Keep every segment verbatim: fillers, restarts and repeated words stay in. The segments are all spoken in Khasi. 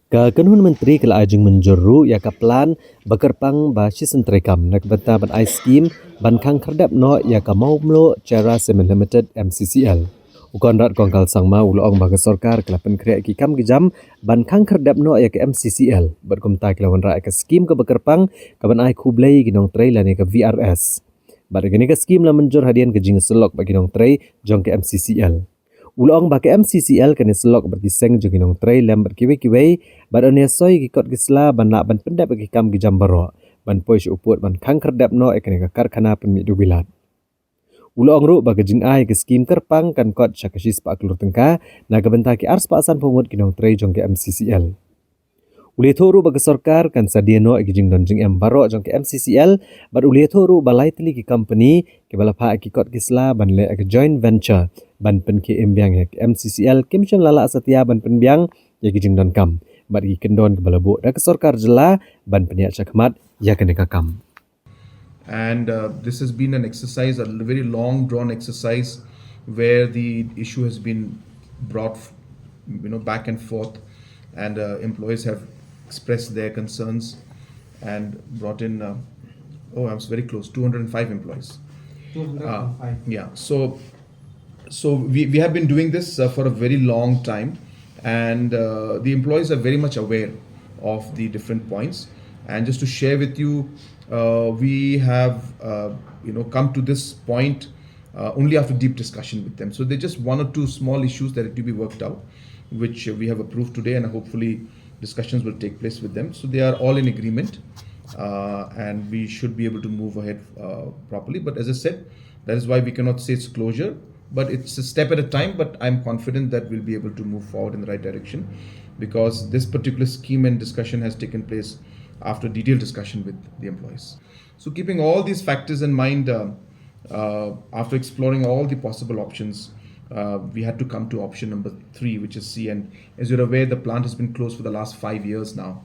Ka kynhun myntri ka la ai jingmynjur ruh ïa ka plan ba kyrpang ba shisien treikam na ka bynta ban ai skim ban khang khyrdep noh ïa ka Mawmluh Cherra Cement Limited, M C C L. U Conrad Kongkal Sangma u la ong ba ka sorkar ka la pynkhreh ïa ki kam ki jam ban khang khyrdep noh ïa ka M C C L bad kumta ki la wanrah ïa ka skim kaba kyrpang kaban ai khublei ïa ki nongtrei lane ka V R S. Bad kane ka skim la mynjur hadien ka jingïasyllok bad ki nongtrei jong ka M C C L. U la ong ba ka M C C L kan ïasyllok bad ki seng jong ki nongtrei lem bad kiwei kiwei bad yn ïasoi ïa ki kot ki sla ban lah ban pyndep ïa ki kam ki jam baroh ban poi sha u pud ban khang khyrdep noh ïa kane ka karkhana pynmih dewbilat. U la ong ruh ba ka jingai ïa ka skim kyrpang kan kot sha ka shispah klur tyngka na ka bynta ki arspah sanphew ngut ki nongtrei jong ka M C C L. U la ïathuh ruh ba ka sorkar kan sadia noh ïa ki jingdon jingem baroh jong ka M C C L bad u la ïathuh ruh ba lai tylli ki company kiba la phah ïa ki kot ki sla ban leh ïa ka joint venture ban pynkhie im biang ïa ka M C C L kim shym la lah satia ban pynbiang ïa ki jingdonkam bad ki kyndon kiba la buh da ka sorkar jylla ban pynïaid shakhmat ïa kane ka kam. And uh, this has been an exercise, a very long drawn exercise, where the issue has been brought, you know, back and forth, and uh, employees have expressed their concerns and brought in, uh, oh, I was very close, two hundred five employees. two hundred five. Yeah, so so we, we have been doing this uh, for a very long time, and uh, the employees are very much aware of the different points. And just to share with you, uh, we have uh, you know come to this point uh, only after deep discussion with them. So there's just one or two small issues that need to be worked out, which we have approved today, and hopefully discussions will take place with them. So they are all in agreement, uh, and we should be able to move ahead uh, properly. But as I said, that is why we cannot say it's closure, but it's a step at a time. But I'm confident that we'll be able to move forward in the right direction, because this particular scheme and discussion has taken place after detailed discussion with the employees. So keeping all these factors in mind, uh, uh, after exploring all the possible options, uh, we had to come to option number three, which is C. And as you're aware, the plant has been closed for the last five years now,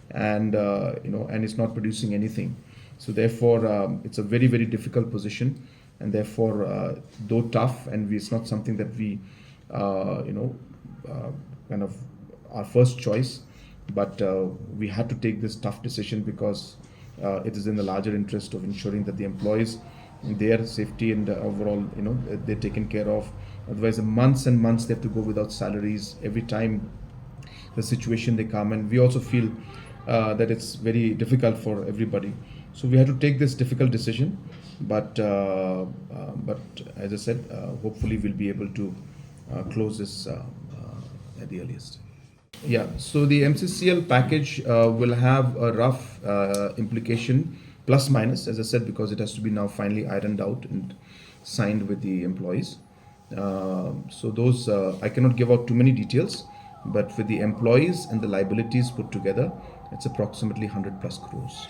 and uh, you know, and it's not producing anything. So therefore, um, it's a very, very difficult position, and therefore, uh, though tough, and we, it's not something that we, uh, you know, uh, kind of our first choice, but uh, we had to take this tough decision because uh, it is in the larger interest of ensuring that the employees, their safety and uh, overall, you know, they're taken care of. Otherwise, months and months they have to go without salaries every time the situation they come, and we also feel uh, that it's very difficult for everybody. So we had to take this difficult decision, but uh, uh, but as I said, uh, hopefully we'll be able to uh, close this uh, uh, at the earliest. Yeah, so the M C C L package uh, will have a rough uh, implication, plus minus, as I said, because it has to be now finally ironed out and signed with the employees. Uh, so those uh, I cannot give out too many details, but with the employees and the liabilities put together, it's approximately one hundred plus crores.